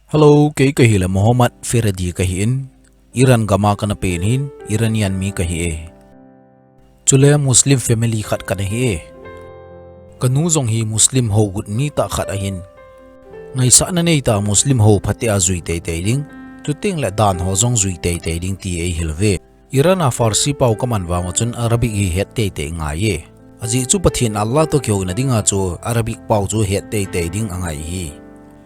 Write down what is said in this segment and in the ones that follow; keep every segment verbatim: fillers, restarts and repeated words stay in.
Hello, kei kahi le Mohammad Feredi kahi in, Iran gam a kana pen hin, Iranian mi kahi e. Chule Muslim family khat kana hi e. Kanu jong hi Muslim hougut mi tah khat ahin. Ngaisahna neitah Muslim hou phatea jui teitei ding, chuteng le dan ho jong jui teitei ding ti eihil uve. Iran a Farsi pao kaman vang chun Arabic hi het teitei ngai e. Ajeh chu Pathen Allah toh kihouna dinga chu Arabic pao chu het teitei ding angai hi.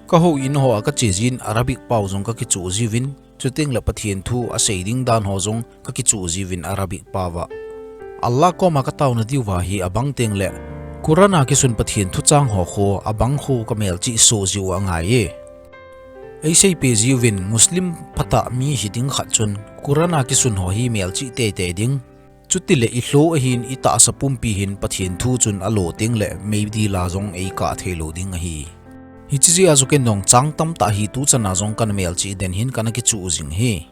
Kahou in ho a kache jin Arabic pao jong kakichuh jiuvin, chuteng le Pathen thu asei ding dan ho jong kakichuh jiuvin Arabic pao a. Allah koma kataona diuva hi abang teng le Quran a kisun Pathen thuchang ho khu abang khu kamelchih soh jiu angai e. Eiseipeh jiuvin Muslim phatah mi hiding khat chun Quran a kisun ho hi melchih teitei ding. Chutile ilou ahin itahsa pumpi hin Pathen thu chun alo teng le meidil a jong eikah theilou ding ahi. Hiche jeh a chu ken jong chang tamtah hi tuchan a jong kana melchih den hin kana kichuh jing hi.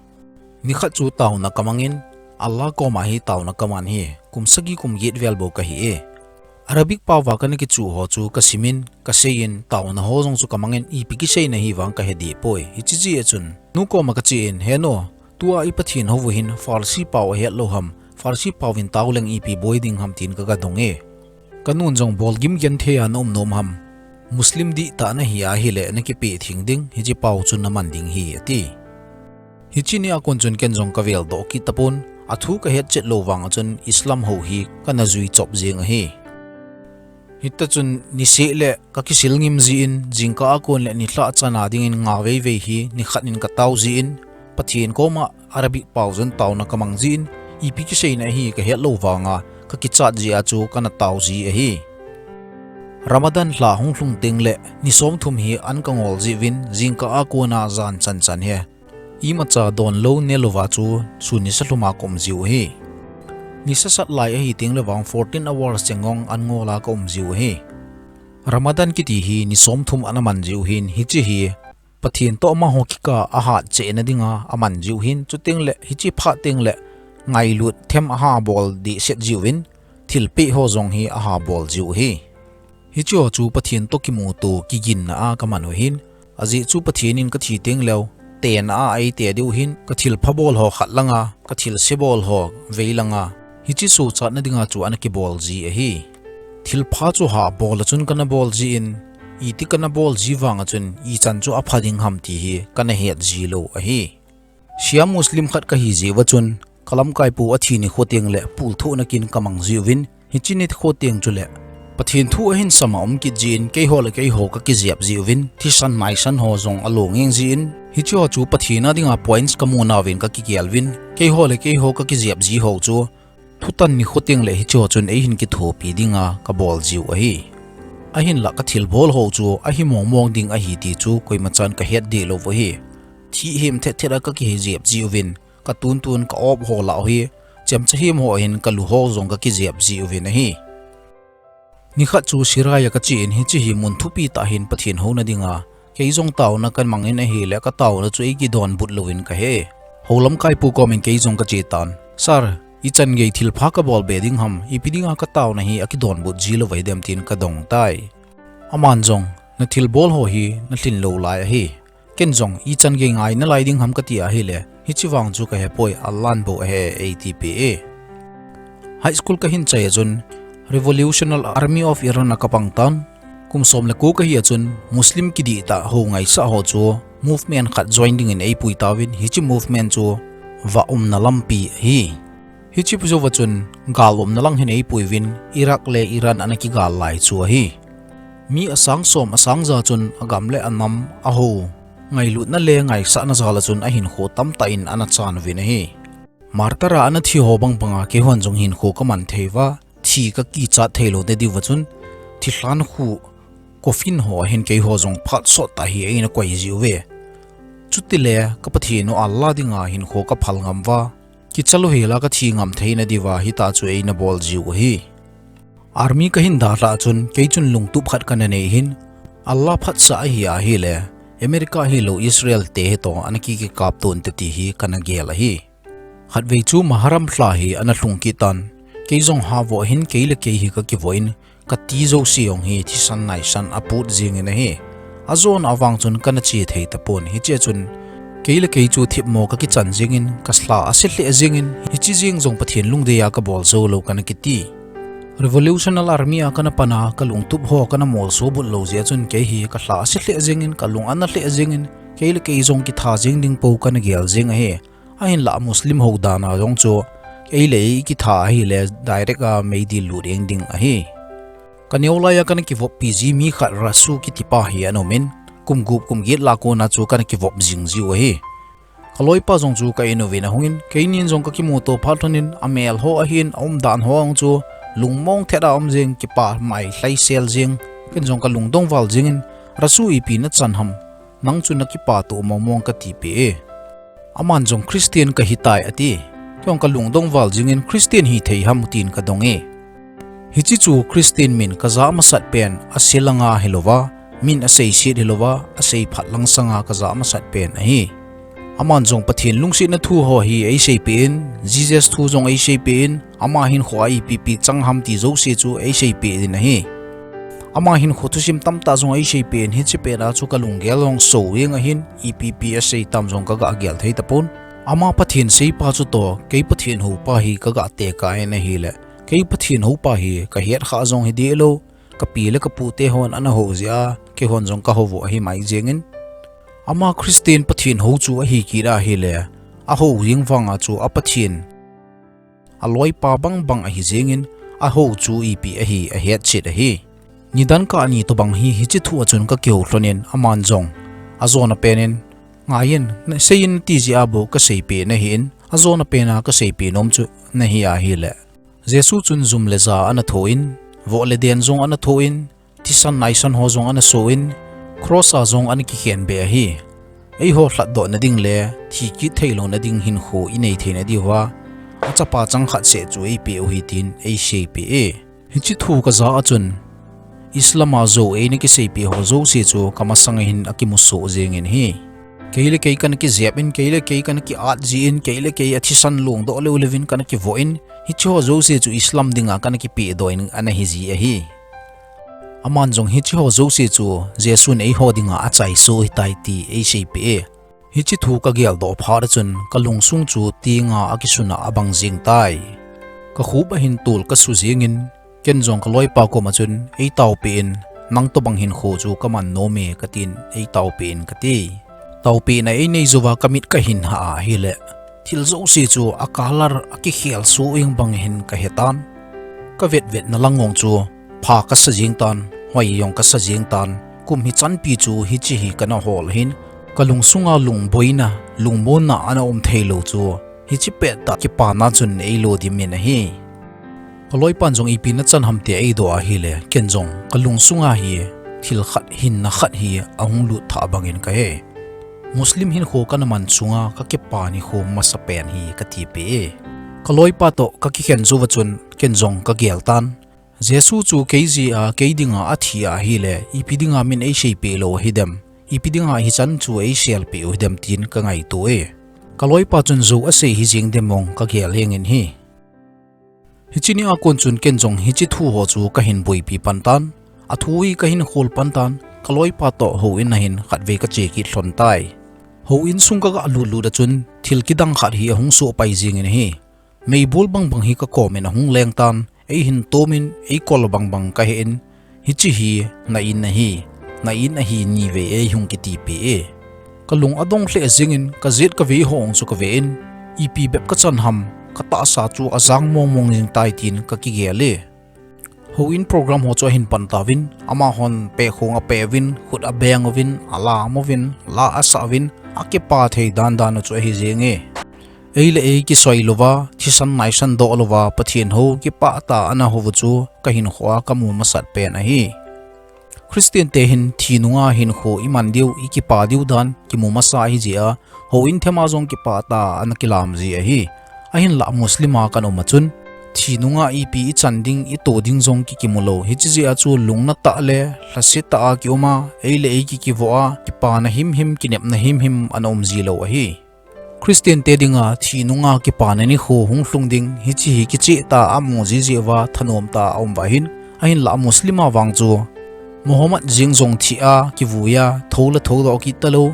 Nikhat chu taona kamangin, Allah koma hi taona kaman hi, kum sagi kum get vel bou kahi e. Arabic pao a kana kichuh ho chu kasimin, kaseiyin, taona ho jong chu kamangin ipi kiseina hi vang kahe deh poi. Hiche jeh a chun, nu koma kachen, He nu, tua i Pathen hou hin Farsi pao ahet lou ham, Farsi pao in tao leng ipi boi ding ham tin kaga dong e. Kanun jong, Bolgim genthei a naum nom ham, Muslim dihtah nahi ahile nakipeh theng ding, hiche pao chu naman ding hi, ati. Hiche nia kon chun ken jong kavel doh kit tapon, athu kahet chet lou vang a chun Islam hou hi kana jui chop jeng ahi. Hita chun niseh le kakisil ngim jin, jingkah a kon le nilhah chan a dingin nga veivei hi nikhat in katao jin, Pathen koma Arabic pao chun taona kamang jin, ipi kiseina hi kahet lou vanga kakichat jeh a chu kana tao ji ahi. Ramadan lha hung lhung teng le ni somthum hi an kangol jiuvin, jingkah a kona jan chan chan hi imacha donlou nelouva chu sun nisa lhum a kaum jiu ahi. Nisa sat lai ahi teng le vang fourteen hours cheng jong an ngol a kaum jiu ahi. Ramadan kiti hi ni somthum ana man jiu hin, hiche hi Pathen toh amaho kikah a hatchehna dinga aman jiu hin, chuteng le hiche phat teng le ngailut them aha bol dehset jiuvin, thilpeh ho jong hi aha bol jiu ahi. Hiche ho chu Pathen toh kimuto kiginna a kaman u hin, ajeh chu Pathen in kathi teng leu, tena a eite diu hin, kathilpha bol ho khat langa, kathilse bol ho vei langa, hiche sochatna dinga chu ana kibol ji ahi. Thilpha chu hah bol a chun kana bol jin, iti kana bol ji vang a chun ichan chu apha ding ham ti hi kana het ji lou ahi. Shia Muslim khat kahi jeh uva chun, kalamkaipu athi nikho teng le pulthohna kin kamang jiuvin, hiche nikho teng chule Pathen thu ahin sam a um kit jin, keiho le keiho kakijep jiuvin, thisan naisan ho jong alo ngeng jin, hiche ho chu Pathen a dinga points kamu nauvin kakigel uvin, keiho le keiho kakijep ji ho chu thutan nikho teng le hiche ho chun eihin kithopi dinga kabol jiu ahi. Ahinlah kathilbol ho chu ahi mongmong ding ahi ti chu koimachan kahet deh lou u ahi. Thihhem thet thet a kakijep jiuvin, katuntun ka-op ho lah u hi, chemcha hem ho hin kalu ho jong kakijep jiuvin ahi. Nikhat chu Syria a kachen, hiche hi mun thupi tah hin Pathen houna dinga kei jong taona kamangin ahile kataona chu eikidonbut louvin kahe. Houlamkaipu komin kei jong kache tan, Sir, ichan gei thilpha kabol be ding ham, ipi dinga kataona hi akidonbut ji lou ahidem tin kadong tai. Aman jong, nathilbol ho hi nalhin lou lai ahi. Ken jong ichan gei ngai nalai ding ham kati ahile, hiche vang chu kahepoi, Allah in bou ahe eiti peh e. High school kahin chai a chun Revolutionary Army of Iran a kapang tan, kum som le ko kahi a chun Muslim kidihtah hou ngaisah ho chu movement khat join dingin eipui tauvin, hiche movement chu vah umna lampi ahi. Hiche pu jouva chun gal umna lang hin eipuiuvin, Iraq le Iran ana kigal lai chu ahi. Mi asang som asang ja chun agam le anam, ahou ngailutna le ngaisahna jal a chun ahinkho tamtah in ana chan uvin ahi. Martyr a ana thi ho bang banga keihon jong hinkho kaman thei uva, thi kakichat theilouna diuva chun thilhan khu coffin ho a hin keiho jong phat sottah hi eina koi jiuve. Chutile ka Pathen u Allah dinga hinkho kaphal ngam uva, kicha louhel a kathi ngam theina diuva hitah chu eina bol jiu ahi. Army kahin dalhah a chun kei chun lungtup khat kana nei hin, Allah phatsah ahi ahile, America hilou Israel te hitoh ana ki kikap tonte ti hi kana gel ahi. Khatvei chu Muharram lha hi ana lhung kit tan, kei jong havoh hin kei le kei hi kakivoh in, kati jouse jong hi thisan naisan aput jengin ahi. Ajona avang chun kana che thei tapon, hichea chun kei le kei chu thipmo kakichan jingin, kalha ase lheh jingin, hiche jing jong Pathen lungdei a kabol jou lou kana kiti. Revolutionary Army a kana pan a, kalungtup ho kana molso but lou jeh chun kei hi kalha ase lheh jingin, kalung ana lheh jingin, kei le kei jong kitha jing ding pou kana gel jing ahi. Ahinlah Muslim ho dan a jong chu, ei le ei kitha ahile direct a meidil lut jeng ding ahi. Kaneo lai a kana kivoppi ji mi khat Rasu kitipa hi ana umin, kum gup kum get lah a kona chu kana kivop jing jiu ahi. Kaloipa jong chu ka in uvin ahungin, keinin jong kakimuto phat lhonin, amel ho ahin, aumdan ho jong chu lungmong thet a um jeng, kipa mai lhaisel jeng. Ken jong kalungdong val jengin, Rasu, ipi nachan ham, nang chu nakipah to mong mong, katipeh e. Aman jong, Christian kahitai, ati. Kei jong kalungdong val jengin, Christian hithei ham tin kadong e. Hiche chu Christian min kajah masat pen ase langa hilouva, min aseiset hilouva, aseiphat lang sanga kajah masat pen ahi. Aman jong Pathen lungsetna thu ho hi eiseipeh in, Jesus thu jong eiseipeh in, ama hinkhoa ipi ipi chang ham ti jouse chu eiseipeh in ahi. Ama hinkho thusim tamtah jong eiseipeh in, hiche pet a chu kalunggel jong so jeng ahin, ipi ipi asei tam jong kaga gel thei tapon. Ama Pathen seipa chutoh kei Pathen houpa hi kaga tekah in ahile, kei Pathen houpa hi kahet khah jong hi dehlou, kapi le kapute hon ana hou jeh a, keihon jong kahou u ahi mai jengin. Ama Christian Pathen hou chu ahi kit ahile, ahou jeng vanga chu a Pathen, aloipa bangbang ahi jengin, ahou chu ipi ahi ahetchet ahi. Nidan kah ni tobang hi hiche thu a chun kakihou lhonin, aman jong ajona penin, ngaiyin, naseiyin nati jeh a bou kaseipeh nahin, ajona pen a kaseipeh nom chu nahi ahile, Jesu chun jum le ja ana thoin, voh le den jong ana thoin, thisan naisan ho jong ana soin, cross a jong ana kikhenbeh ahi. Eiho lhatdohna ding le thi kit theilouna ding hinkho inei theina diuva, achapa changkhat seh chu eipeh u ahi tin eiseipeh e. Hiche thu kajah a chun, Islam a jou eina kiseipeh ho jouse chu kamasanga hin akimusoh jengin ahi. Kei le kei kana kijep in, kei le kei kana ki-at jin, kei le kei athisan longdoh leu leuvin kana kivoh in, hiche ho jouse chu Islam dinga kana kipehdoh in ana hiji ahi. Aman jong hiche ho jouse chu Jesun eiho dinga achaisoh ahitai ti eiseipeh e. Hiche thu kageldoh phat a chun kalungsung chu tenga akisuna abang jeng tai. Kakhup ahin tol kasu jengin, ken jong kaloipa koma chun, eitaopeh in, nang tobang hinkho chu kaman nome, katin, eitaopeh in kati. Taopehna einei jouva kamit kahin hah ahile, thil jouse chu a colour akikhel soh jeng bang hin kahetan. Kavetvetna lang jong chu pha kasa jeng tan, hoi jong kasa jeng tan, kum hichanpi chu hiche hi kana hol hin, kalungsunga lungboina, lungmonna ana um theilou chu, hiche pettah kipana chun eilodim in ahi. Kaloipan jong ipi nachan ham tia eidoh ahile, ken jong kalungsunga hi thil khat, hinna khat hi ahung lut thah bangin kahe. Muslim hinkho kana man chunga kakipa nikho masapen hi katipeh e. Kaloipa toh kakikhen jouva chun ken jong kagel tan. Jesu chu kei jeh a, kei dinga athi ahile, ipi dinga min eiseipeh lou ahidem, ipi dinga hichan chu eiselpeh u ahidem tin kangaito e. Kaloipa chun jou asei hijeng dem mong kagel jengin ahi. Hiche nia kon chun ken jong hiche thu ho chu kahin boipi pan tan, athu hi kahin khol pan tan, kaloipa toh houin a hin khatvei kache kit lhon tai. Houin sung kaga lutlut a chun thil kidang khat hi ahung sohpai jengin ahi. Meibol bangbang hi kakomin ahung leng tan, eihin tomin, eikol bangbang kahen, hiche hi na in ahi, na in ahi nivei eihung kitipeh e. Kalung adong lheh jengin, kajet kavei ho jong chu kaven, ipi bep kachan ham, katahsa chu ajang mongmong jeng tai tin kakigel e. Houin program ho chu ahin pan tauvin, amahon pehkhong apeuvin, khut abeng uvin, alam uvin, la asah uvin, akipa thei dandan u chu ahi jenge. Ei le ei kisoi louva, thisan naisan doh louva, Pathen hou kipah tah a ana hou u chu kahinkhoa kamu masat pen ahi. Christian te hin thi nunga hinkho iman diu, ikipa diu dan kimu masa ahijeh a, houin thema jong kipah tah a ana kilam ji ahi. Ahinlah Muslim a kana um a chun, thi nunga ipi ichan ding, ito ding jong kikimu lou. Hiche jeh a chu lungna tah le lhasetah a kium a, ei le ei kikivoh a, kipana himhim, kinepna himhim ana um ji lou ahi. Christian te dinga thi nunga kipana nikho hung lhung ding, hiche hi kicheh tah a amu jiji uva, thanom tah a aum uva ahin, ahinlah Muslim a vang chu Muhammad jeng jong thi a kivui a, thou le thoudoh kit talou.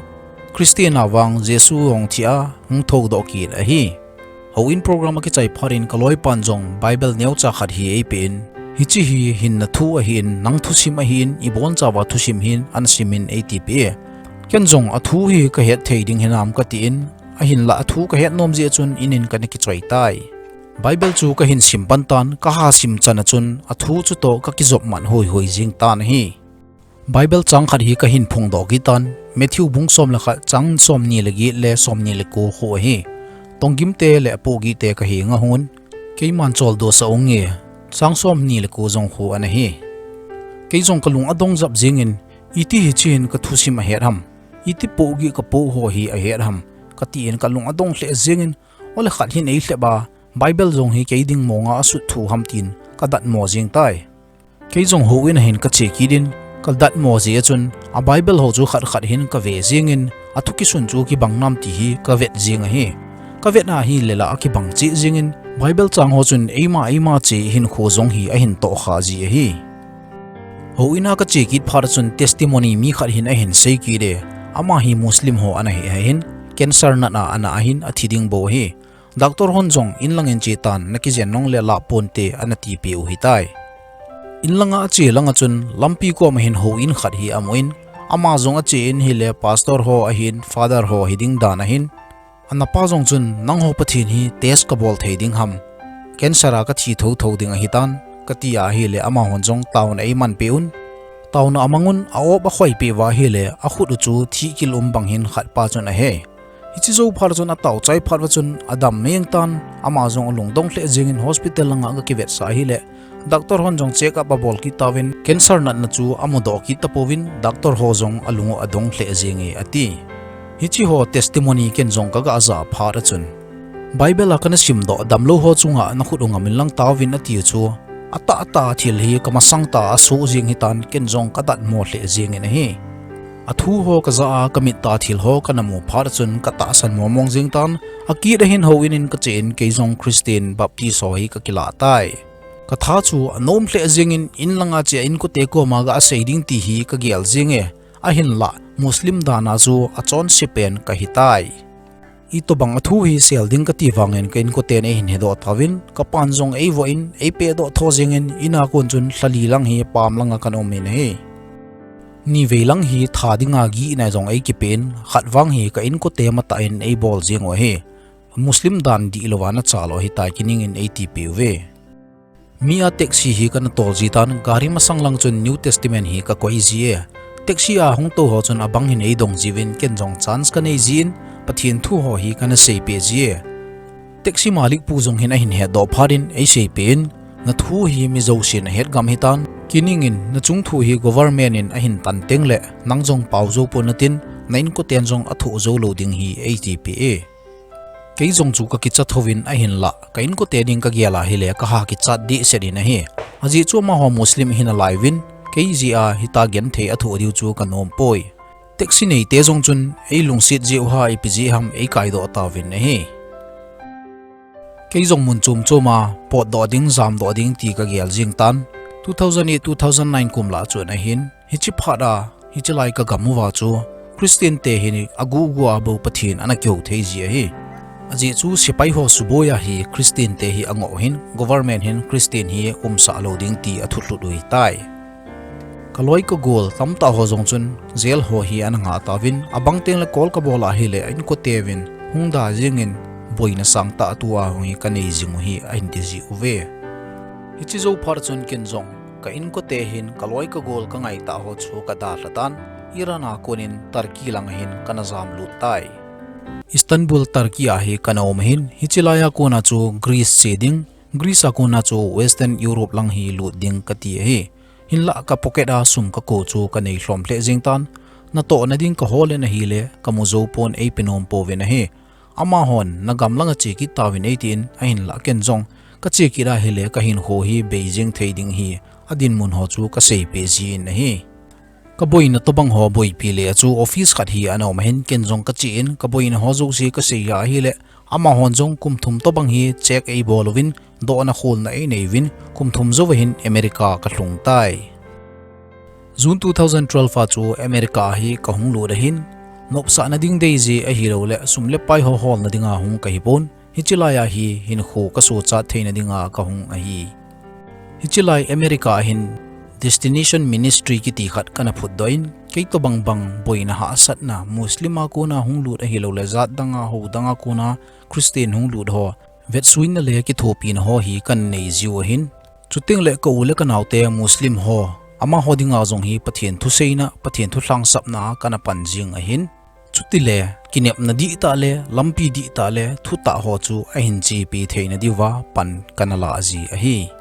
Christian a vang Jesu jong thi a hung thoudoh kit ahi. Houin program akichai phat in kaloipan jong Bible neocha khat hi eipen, hiche hi hinna thu ahin, nang thusim ahin, ibonchauva thusim hin ana simin eitipi e. Ken jong athu hi kahet thei ding hinam katin, ahinlah athu kahet nom jeh chun in in kana kichoi tai. Bible chu kahin sim pan tan, kaha sim chan a chun athu chutoh kakijop man hoihoi jing tan ahi. Bible chang khat hi kahin phongdoh kit tan, Matthew bung som le khat chang somni le get le somni le ko khu ahi. Tonggimte le apohgihte kahenga hung un, keiman choldo sah unge, chang somni le ko jong khu ana hi. Kei jong kalung adong jap jengin, iti hiche hin kathusim ahet ham, iti pohgih kapoh ho hi ahet ham, katin kalung adong lheh jengin, ole khat hin eilhep a, Bible jong hi kei ding monga asut thu ham tin kadatmo jeng tai. Kei jong houin a hin kache kit in, kadatmo jeh a chun a Bible ho chu khat khat hin kave jengin, athu kisun chu kibang nam ti hi kavet jeng ahi. Kavet a ahile lah akibang cheh jengin, Bible chang ho chun eima eima cheh hinkho jong hi ahin tohkha ji ahi. Houin a kache kit phat a chun testimony mi khat hin ahin sei kit e, ama hi Muslim ho ana hi ahin, cancer natna ana ahin athi ding bou ahi. Doctor hon jong inlangin che tan, nakijen nongle lah ponte ana tipeh u hitai. Inlanga ache langa chun lampi koma hin houin khat hi amun, ama jong ache in hile pastor ho ahin, father ho hiding dan ahin, anapa jong chun nangho Pathen hi test kabol thei ding ham, cancer a kathi thotho ding ahitan, kati a ahile amahon jong taona eimanpeh un. Taona amang un, a-op akhoipeh uva ahile akhut u chu thihkil um bang hin khatpa chun ahe. Hiche jou phat chun atao chai phat uva chun adam meng tan, ama jong alungdong lheh jengin hospital langa aga kivetsah ahile, doctor hon jong check up abol kit tauvin cancer natna chu amudoh kit tapouvin, doctor ho jong alung u adong lheh jenge ati. Hiche ho testimony ken jong kaga ja phat a chun, Bible a kana simdoh damlou ho chunga nakhut u ngamin lang tauvin atiu chu, atah atah thil hi kamasang tah a asoh jeng hitan, ken jong kadatmo lheh jengin ahi. Athu ho kaja a kamit tah thil ho kana mu phat a chun katahsan momong jeng tan, akit a hin houin in kache in kei jong Christian Baptist ho hi kakilah tai. Katha chu anom lheh jengin inlanga che a inkote koma ga asei ding ti hi kagel jenge, ahinlah Muslim dan a chu achonse pen kahitai. Itobang athu hi sel ding kati vangin ka inkoten eihin hedoh tauvin, kapan jong eivoh in eipehdoh tho jengin, in a kon chun lha li lang hi pam langa kana um in ahi. Nivei lang hi tha dinga gihna jong eikipen, khat vang hi ka inkote matah in eibol jeng u ahi. Muslim dan dihlouva nachal u ahitai kiningin eitipeh uve. Mi a taxi hi kana tol jitan, gari masang lang chun New Testament hi kakoi ji e. Taxi a hung tou ho chun abang hin eidong jiuvin, ken jong chance kanei jin, Pathen thu ho hi kana seipeh ji e. Taxi malik pu jong hin ahin hetdoh phat in eiseipeh in, nathu hi mi jousen ahet gam hitan, kiningin nachung thu hi government in ahin tan tengle nang jong pao jou pon natin, na inkoten jong athoh joulou ding hi eitipeh e. Kei jong chu kakicha thouvin ahinlah, ka inkote ding kagel a hile kaha kichat dehset in ahi. Ajeh chu amaho Muslim hi nalai uvin, kei jeh a hitia genthei athoh diu chu kanom poi. Taxi neite jong chun eilungset jeh u ham ipi jeh ham eikaidoh tauvin ahi. Kei jong mun chom chom a potdoh ding, jamdoh ding ti kagel jeng tan, two thousand eight, two thousand nine kum lah chun ahin, hiche phat a, hiche lai kagam uva chu Christian te hi agugu a bou Pathen ana kihou thei ji ahi. Ajeh chu sepai ho suboi a hi Christian te hi angoh u hin, government hin Christian hi umsah lou ding ti athulhut u ahitai. Kaloi kagol tamtah ho jong chun jail ho hi ana ngah tauvin, abang tengle call kabol a hile a inkote uvin hung da jengin, boina sangtah tua hung hi kanei jing u hi ahin ti ji uve. Hiche jou phat chun ken jong ka inkote hin kaloi kagol kangaitah ho chu kadalha tan, Iran a konin Turkey lang hin kana jamlut tai. Istanbul, Turkey a hi kana um ahin, hiche laiya kona chu Greece che ding, Greece a kona chu Western Europe lang hi lut ding kati ahi. Hinlah ka pocket a sum kakou chu kanei lhom lheh jeng tan, natohna ding kahol in ahile kamu jou pon eipe nom pouvin ahi. Amahon nagam langa che kit tauvin eitin, ahinlah ken jong kache kit a hile kahinkho hi bei jeng thei ding hi adinmun ho chu kaseipeh jin ahi. Kaboina tobang ho boipi le a chu office khat hi ana um ahin, ken jong kache in kaboina ho jouse kasei a ahile, amahon jong kum thum tobang hi check eibol uvin, dohna kholna einei uvin, kum thum jouva hin America kalhung tai. June two thousand twelve a chu America a hi kahung lut ahin, nopsahna ding dei jeh ahilouleh sum le pai ho holna dinga hung kahipon, hiche laiya hi hinkho kasochat theina dinga kahung ahi. Hiche lai America a hin Destination Ministry kiti khat kana phutdoh in, kei tobang bang boina hahsatna Muslim a kona hung lut ahilouleh jat danga hou danga kona Christian hung lut ho vetsuina le kithopina ho hi kana nei jiu ahin. Chutengle ka u le ka naote Muslim ho, amaho dinga jong hi Pathen thuseina, Pathen thu lhangsapna a kana pan jing ahin. Chutile kinepna dihtah le lampi dihtah le thutah ho chu ahin chepi theina diuva pan kana lah ji ahi.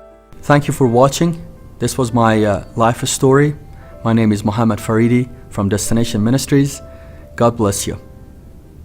Thank you for watching. This was my uh, life story. My name is Muhammad Faridi from Destination Ministries. God bless you.